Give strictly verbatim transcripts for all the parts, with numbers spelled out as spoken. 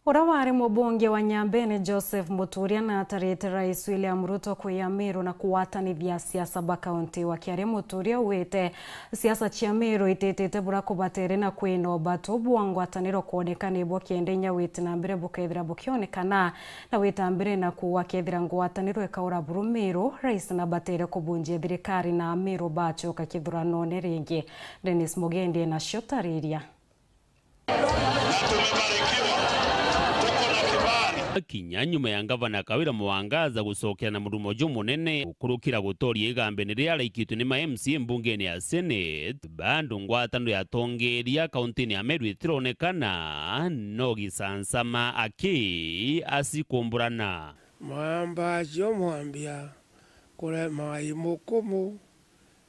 Uria wari mubunge wa Nyambene Joseph Muturia natarite Rais William Ruto kwia Meru na kugwatanithia siasa ba kaunti. Wakiaria Muturia augite siasa cia Meru ititite bura kubatere na kwina ubatu bwa ngwataniro kwoneka, nibo kienda inya witi na mbere bukethira bukionekana na wita mbere na kuua kethira ngwataniro ikaura buru Meru, Rais nabatere kubunjia thirikari na Ameru bacoka kithuranone ringi. Dennis Mugendi ena ciotariria. Kinya nyuma ya ngavana Kawira Mwangaza gucokera na murumo jumunene gukurukira gutoria igambene riria araikitwe ni ma M C A mbungene ya Senate, bado ngwataniro ya atongeria kauntini ya Meru itironekana, no gicancama aki acikumburana. Mamba acio mwambia kurema imukumu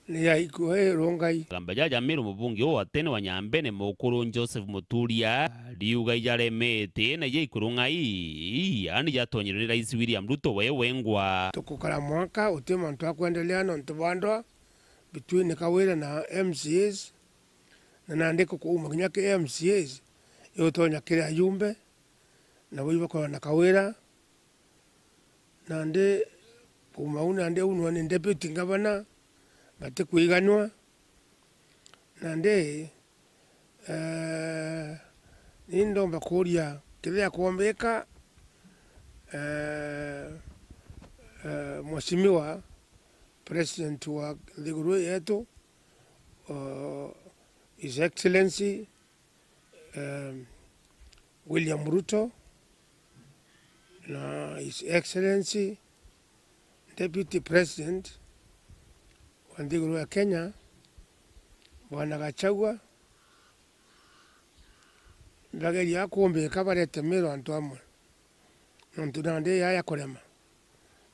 ni ya ikua irungai. Gamba jaja Meru, mubunge uu wa tene wa Nyambene mukuru Joseph Muturia ariuga ijaremete na ja ikurungai, yani jatonyirwe ni Rais William Ruto we wengwa. Tukukara mwaka uti mantu akwendelea nontu bwa ndwa between Kawira na M C As, na nandi kukuuma kinya ki M C As, igutonya kiri ajumbe, nabo ibakorwa na Kawira. Nandi kuuma au nandi au nwe ni deputy governor, batikwiganwa. Nandi, eh, ni ndomba kuuria kithia kwombika, eh, eh, Mheshimiwa President wa nthiguru yetu, uh, His Excellency, um, William Ruto na His Excellency Deputy President wa nthiguru ya Kenya, Bwana Gachagua, bageria kumbika barete Meru antu amwe. Nontu nandi ya ya kurema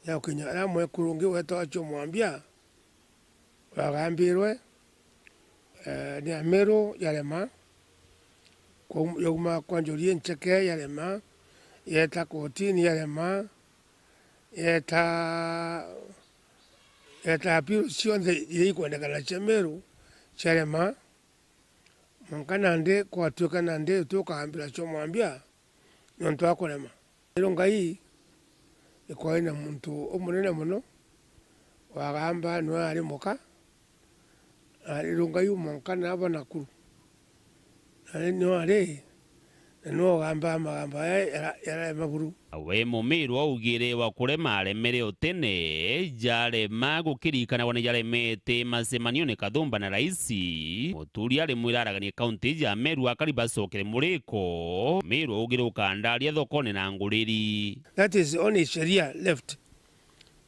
ya gukinya aria mwekuru ungi wetagwa Acio Mwambia wagambirwe, eh, ni Ameru yarema, kwa-, yauma kwa Njuri Ncheke yarema, yeta kotini yarema, yeta, yeta appeal cionthe iria ikwendekana cia Meru ciarema, mwanka nandi kwatuika nandi tukambira Acio Mwambia nontu wa kurema. Rero Ngai ikwari na muntu umunene mono, wagamba niwe ari muka, na rero Ngai umonka naba Nakuru. Na ni niwe ari, na niwe ugamba magamba aya yara-, yararema buru. We Mumiru augire wa kurema aremere utene, jarema gukirikanagwa ni jaremete macemanione Kathumba na Raisi. Muturia arimwira araganie kaunti ya Meru akari bacokere muriko. Miru augire ukandaria thokone na nguriri. That is only sheria left.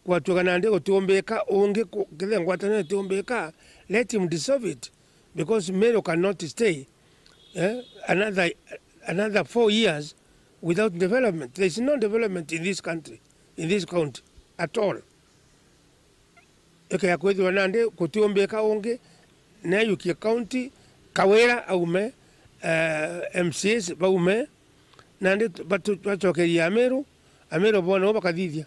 Gwatuika nandi gutiumbika ungi ku-, kethira ngwataniro itiumbika, let him dissolve it, because Meru cannot stay, eh, another, another four years without development. There is no development in this country, in this county at all. Ikea kwithirwa nandi gutiumbika ungi, neeyukie county, Kawira aume, eh, M C As baume, nandi batu-, bacokerie Ameru, Ameru bone u bakathithia.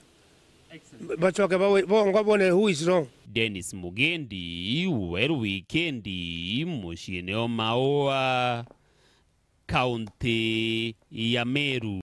Bacoke bawe-, bongwa bone who is wrong. Dennis Mugendi, Weru Wikendi, muciine o Maua, kaunti ya Meru.